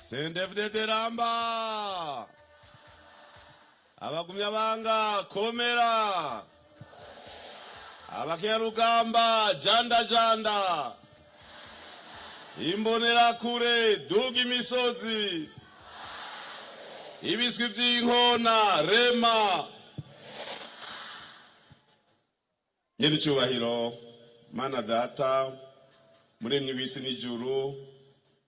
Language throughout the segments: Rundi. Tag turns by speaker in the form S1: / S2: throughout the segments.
S1: CNDD-FDD ramba, abagumyabanga komera, abakenyarugamba janda janda, imbonerakure duga imisozi, ibiswi vy'inkona rema. Nyiricyubahiro Mana Data muremyi w'isi n'ijuru,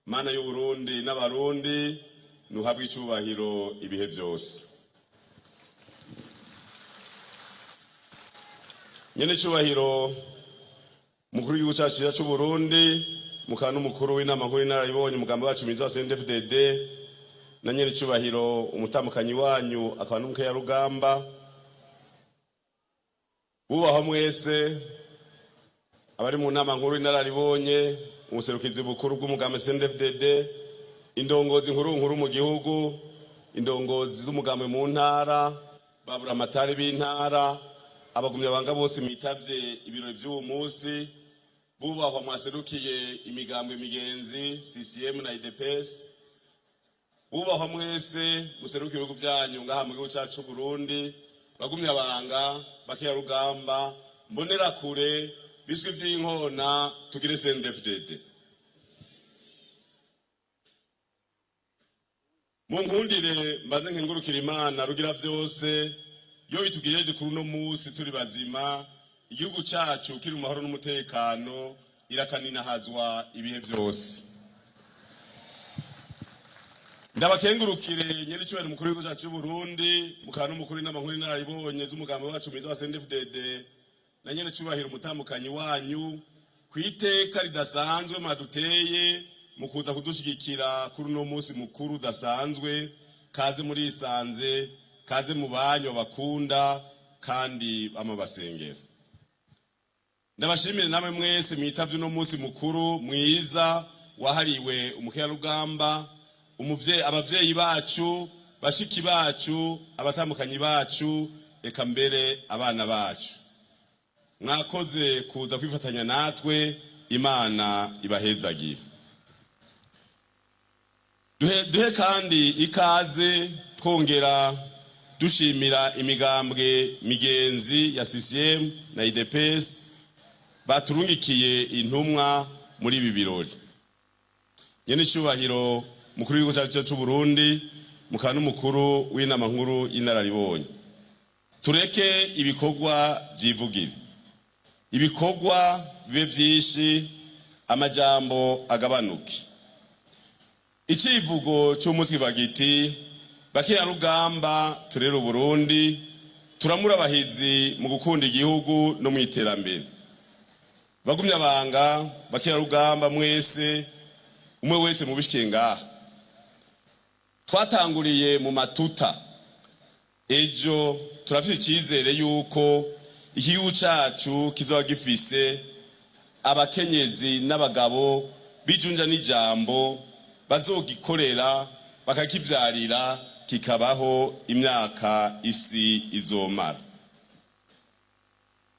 S1: Mana y'Uburundi n'Abarundi, nuhabwe icyubahiro ibihe byose. Nyiricyubahiro mukuru w'igihugu cyacu cyiza cy'Uburundi, mukaba n'umukuru w'inama nkuru y'inararibonye umugambi wacu mwiza wa CNDD-FDD, na nyiricyubahiro umutambukanyi wanyu akaba n'umukenyarugamba, bubahwa mwese abari mu nama nkuru y'inararibonye, ubuserukizi bukuru bw'umugambi CNDD-FDD, indongozi nkuru nkuru mu gihugu, indongozi z'umugambi mu ntara, baburamatari b'intara, abagumyabanga bose mwitavye ibirori vy'uwo munsi, bubahwa mwaserukiye imigambwe migenzi CCM na UDPS, bubahwa mwese muserukiye ibihugu vyanyu ngaha mu gihugu cacu c'Uburundi, bagumyabanga, bakenyarugamba, mbonerakure, biswi vy'inkona, tugire CNDD-FDD. Munkundire mbanze nkengurukira Imana rugira vyose yo itugejeje kuri uno munsi turi bazima, igihugu cacu kiri mu mahoro n'umutekano, irakaninahazwa ibihe vyose. Ndabakengurukire nyiricyubahiro mukuru w'igihugu cacu c'Uburundi, mukaba n'umukuru w'inama nkuru y'inararibonye z'umugambi wacu mwiza wa CNDD-FDD, na nyiricyubahiro umutambukanyi wanyu, kwiteka ridasanzwe mwaduteye mu kuza kudushigikira kuri uno munsi mukuru udasanzwe. Kaze murisanze, kaze mu banyu bakunda kandi bamabasengera. Ndabashimire namwe mwese mwitavye uno munsi mukuru mwiza wahariwe umukerarugamba, abavyeyi bacu, bashiki bacu, abatambukanyi bacu, eka mbere abana bacu. Mwakoze kuza kwifatanya natwe, Imana ibahezagire. Duhe kandi ikaze twongera dushimira imigambwe migenzi ya CCM na UDPS baturungikiye intumwa muri ibi birori. Nyene icyubahiro mukuru w'igihugu cyacu cy'u Burundi, mukaba n'umukuru w'inama nkuru y'inararibonye, tureke ibikorwa vyivugire, ibikorwa bibe vyinshi, amajambo agabanuke. Icivugo c'umunsi kivuga giti: bakenyarugamba turere Uburundi, turamura abahizi mu gukunda igihugu no mu iterambere. Bagumyabanga, bakenyarugamba mwese, umwe wese mubishikiye ngaha, twatanguriye mu matuta, ejo turafite icyizere yuko igihugu cacu kizoba gifise abakenyezi n'abagabo bijunja n'ijambo, bazogikorera bakakivyarira, kikabaho imyaka isi izomara.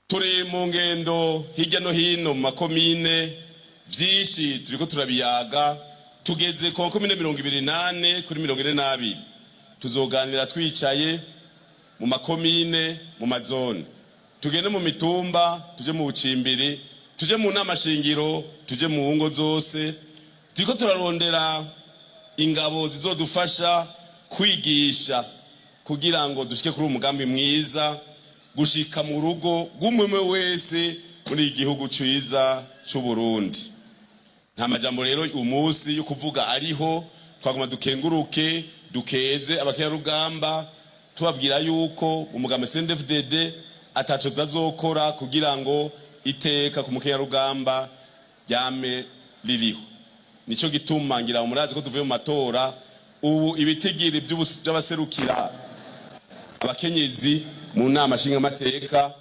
S1: Turi mu ngendo hirya no hino mu makomine, vyinshi turiko turabiyaga. Tugeze ku makomine 24 kuri 42. Tuzoganira twicaye mu makomine, mu mazone, tugende mu mitumba, tuje mu bucimbiri, tuje mu nama shingiro, tuje mu ngo zose. Turiko turarondera ingabo zizodufasha kwigisha kugira ngo dushike kuri uwo mugambi mwiza, gushika mu rugo rw'umwe wese muri iki gihugu ciza c'u Burundi. Nta majambo rero umunsi yo kuvuga ariho, twaguma dukenguruke, dukeze abakerarugamba, tubabwira yuko umugambi CNDD-FDD ataco tutazokora kugira ngo iteka ku mukerarugamba ryame ririho. Nico gituma ngira murazi ko tuvuye mu matora, ubu ibitigiri by'abaserukira abakenyezi mu nama nshingamateka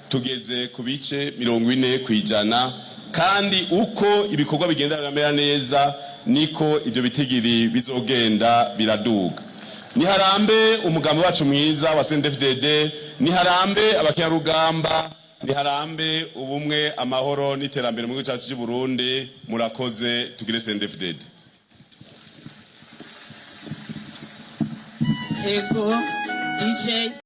S1: tugeze ku bice 40%, kandi uko ibikorwa bigenda biramera neza niko ibyo bitigiri bizogenda biraduga. Niharambe umugambi wacu mwiza wa CNDD-FDD, niharambe abakerarugamba, niharambe ubumwe, amahoro n'iterambere mu gihugu cyacu cy'u Burundi. Murakoze, tugire CNDD-FDD.
S2: Ego DJ.